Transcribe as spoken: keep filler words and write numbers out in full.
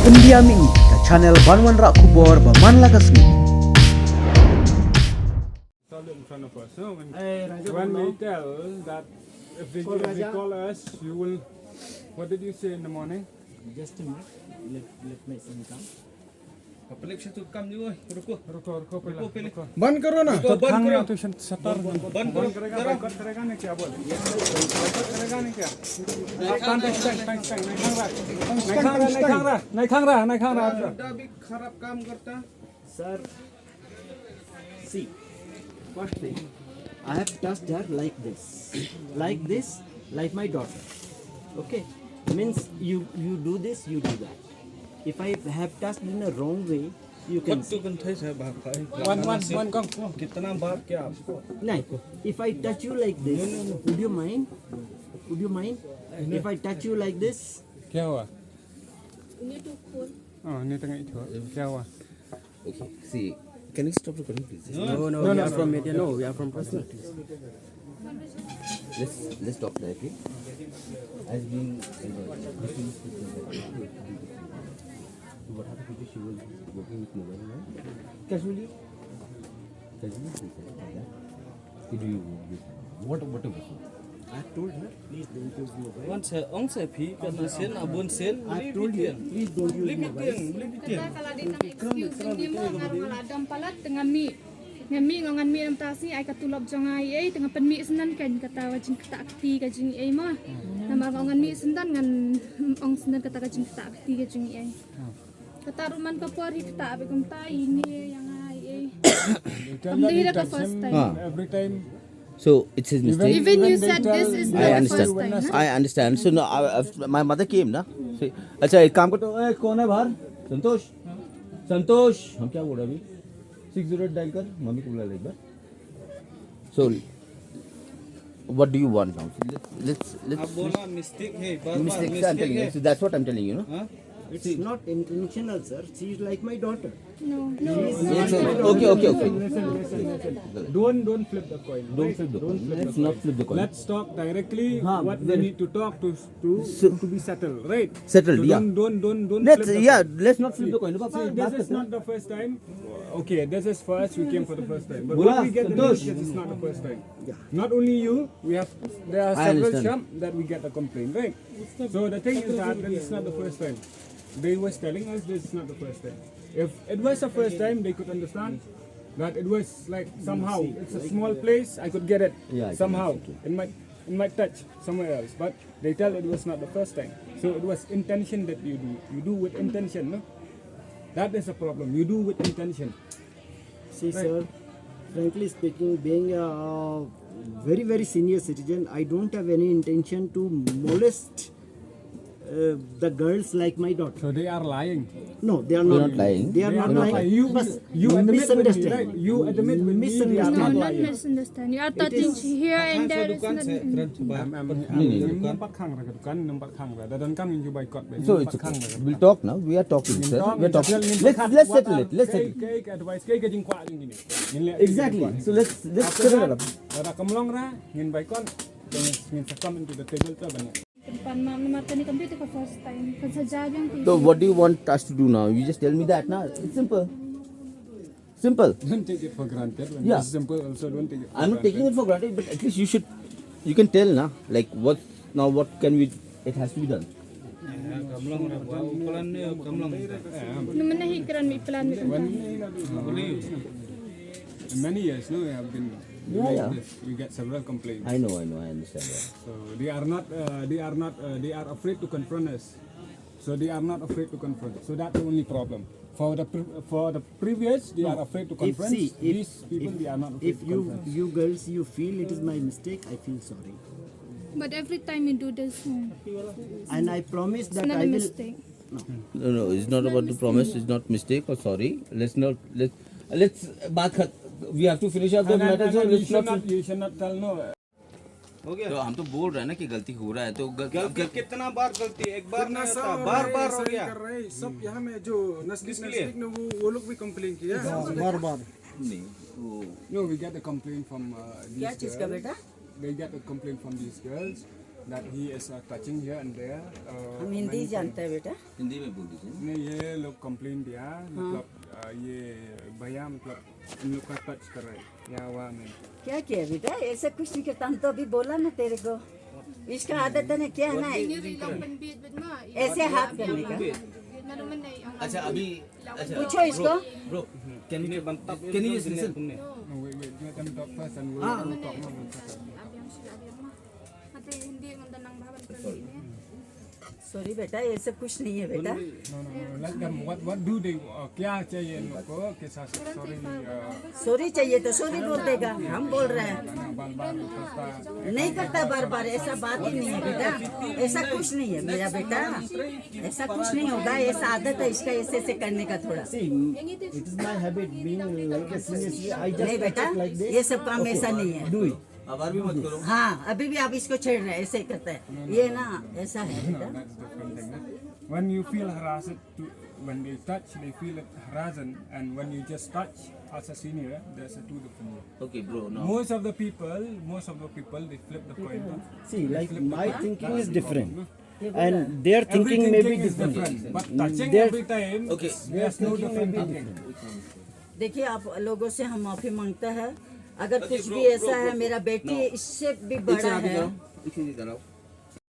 Pyndiam ïa ngi ka channel ban wanrah khubor ba man la ka sngi. Solid in front of us. So when, when we tell that if they, if they call us, you will. What did you say in the morning? Just a minute. Let, let my son come. Ruko, ruko, pele. बंद करो ना। Ruko, बंद करो। तो शटर बंद करो। करेगा, बाइकआउट करेगा नहीं क्या बोल? बाइकआउट करेगा नहीं क्या? नहीं खांगा, नहीं खांगा, नहीं खांगा, नहीं खांगा। मुंडा भी खराब काम करता। Sir, see, first thing, I have touched her like this, like this, like my daughter. Okay, means you you do this, you do that. If I have touched in a wrong way, you can. What to contain, sir? One, one, one, come. कितना बार क्या आपको? No, if I touch you like this, would you mind? Would you mind? If I touch you like this, क्या हुआ? Oh, ni tengah itu. क्या हुआ? Okay, see, can you stop recording, please? no, no, we are from media. No, we are from press. Let's let's talk directly. As being, uh, what happened to she was working with mobile, no? Casually, casually she said like that. What do you want? What what do you want? I told her, please don't use mobile. Wan sa ong sa phi ka na sen abun sen. I told you, please don't use mobile. Kata ka la dei tang excuse jong ngi mo, nga ruh nga la dom palat te nga mih. Nga mih, nga ngan mih namar ta sngi ai ka tulop jong nga ei ei te nga pynmih shen kan, kata ka jingktah kti ka jingei mo. Namar nga ngan mih shen, ngan ong shen kata ka jingktah kti ka jingei. Kata ruh man ka por hi ktah bad kumta ine ïa nga ei ei. Kam dei da ka first time. Every time. So it's his mistake. Even you said this is not the first time. I understand. So no, I, I, my mother came na. See, अच्छा, एक काम करते हो, ए, कौन है बाहर? संतोष, संतोष, हम क्या बोल रहे हैं अभी? सिक्स जीरो एट डायल कर, मम्मी को बुला ले एक बार. So what do you want now? Let's let's let's. आप बोला मिस्टेक है, बार बार Mistake, I'm मिस्टेक telling है। you. So that's what I'm telling you, no? हाँ? It's not intentional, sir. She is like my daughter. No, no. Yes, sir. Okay, okay, okay. Don't don't flip the coin. Don't flip the coin. Let's not flip the coin. Let's talk directly what we need to talk to to to be settled, right? Settled, So yeah. Don't don't don't don't Let's flip the yeah, coin. Let's not flip the coin. See, this is not the first time. Okay, this is for us. We came for the first time. But Bola, what we get the Santosh. news, this is not the first time. Not only you, we have there are I several understand. shop that we get the complaint, right? So the thing is that this is not the first time. They was telling us this is not the first time. If it was the first time, they could understand that it was like somehow it's a small place. I could get it Yeah, I can somehow. understand. It might it might touch somewhere else, but they tell it was not the first time. So it was intention that you do. You do with intention, no? That is a problem. You do with intention. See, sir, frankly speaking, being a very, very senior citizen, I don't have any intention to molest uh, the girls like my daughter. So they are lying. No, they are You're not. Not lying. They are not You're not lying. lying. You, But you you admit with me, misunderstand. Right? You admit with me. They are Misunderstand. No, not not lying. Misunderstanding. You are talking here and there is not. I'm, I'm, I'm, nampak khang ra ka dukan, nampak khang ra. Dah don kam yung jubai kot. So it's, we'll talk now. We are talking, sir. We are talking. Let's let's settle it. Let's settle it. Kai kai advice kai kai jingkwah jing gini. Exactly. So let's let's settle it up. Dah kam long ra, ngin bai kot, ngin succumb into the table tu banyak. Pan mam na mata ni computer ka first time. Kan saja yang ti. So what do you want us to do now? You just tell me that now. It's simple. Simple. Don't take it for granted. When Yeah. It's simple also, don't take it for I'm not granted. Taking it for granted, but at least you should. You can tell now. Like what now? What can we? It has to be done. Kam long ra ba u plan ne kam long. Nu mana hi kran mi plan mi. Many years, no, we have been doing this. We get several complaints. I know, I know, I understand that. So they are not, uh, they are not, uh, they are afraid to confront us. So they are not afraid to confront. So that's the only problem. For the pre- for the previous, they are afraid to If confront. see, if, These people, if, they are not afraid if to you confront. you girls you feel it is my mistake, I feel sorry, But every time you do this, hmm, and I promise it's that not I a will. Mistake. No, no, it's not about the promise. It's not mistake or sorry. Let's not let let's बात खत- We have to finish up the And, and, matter. and, So and you let's should not. not, you should not tell no. हो गया? तो हम तो बोल रहे हैं ना कि गलती हो रहा है तो गल, गलती कितना बार गलती, एक बार नहीं होता, बार बार हो गया। कर रहे हैं सब यहाँ में जो नजदीक किसके लिए? नजदीक में वो वो लोग भी कंप्लेन किया है। बार बार। नहीं वो No, we get a complaint from uh, these क्या चीज का girls. बेटा? They get a complaint from these girls. That he is uh, touching here and there. Uh, हम हिंदी जानते हैं बेटा। हिंदी में बोल दीजिए। नहीं, ये लोग कंप्लेन दिया, मतलब uh, ये भैया, मतलब इन लोग का टच कर रहे हैं या वहाँ में। क्या किया बेटा? ऐसा कुछ नहीं करता। हम तो अभी बोला ना तेरे को, इसका आदत है ना, क्या है ना, ऐसे हाथ करने का। अच्छा, अभी अच्छा, पूछो इसको। Bro, can you can you just listen? No, wait, wait, let them talk first and we'll, we'll talk. सॉरी बेटा, ऐसा कुछ नहीं है बेटा। No, no, no, let them. What, what do they? Uh, क्या चाहिए इन लोग को? कैसा? Sorry. Uh, सॉरी चाहिए तो सॉरी बोल देगा, हम बोल रहे हैं। बार बार करता है। नहीं करता बार बार, ऐसा बात ही नहीं है बेटा, ऐसा कुछ नहीं है मेरा बेटा, ऐसा कुछ नहीं होगा, ऐसा आदत है इसका, ऐसे ऐसे करने का थोड़ा। See, it is my habit being like a senior citizen. I just नहीं बेटा, like this. ये सब काम ऐसा नहीं है। Do it. आवार भी मत करो। हाँ, अभी भी आप इसको छेड़ रहे हैं, ऐसे करते हैं, ये ना ऐसा है बेटा। That's different thing. When you feel harassed, to, when they touch, they feel it harassed, and when you just touch as a senior, there's a two different thing. Okay, bro. Now. Most of the people, most of the people, they flip the coin. See, like Flip the my coin. Thinking That's is the different, problem. And their Every thinking may be thinking is different. different, but touching Their- every time, Okay. there's no Thinking may different be thinking. Different. देखिए, आप लोगों से हम माफी मांगता है, अगर Okay, कुछ bro, भी ऐसा bro, है, bro, मेरा bro. बेटी No. इससे भी एक बड़ा सेकंड, है। एक सेकंड, इधर आओ।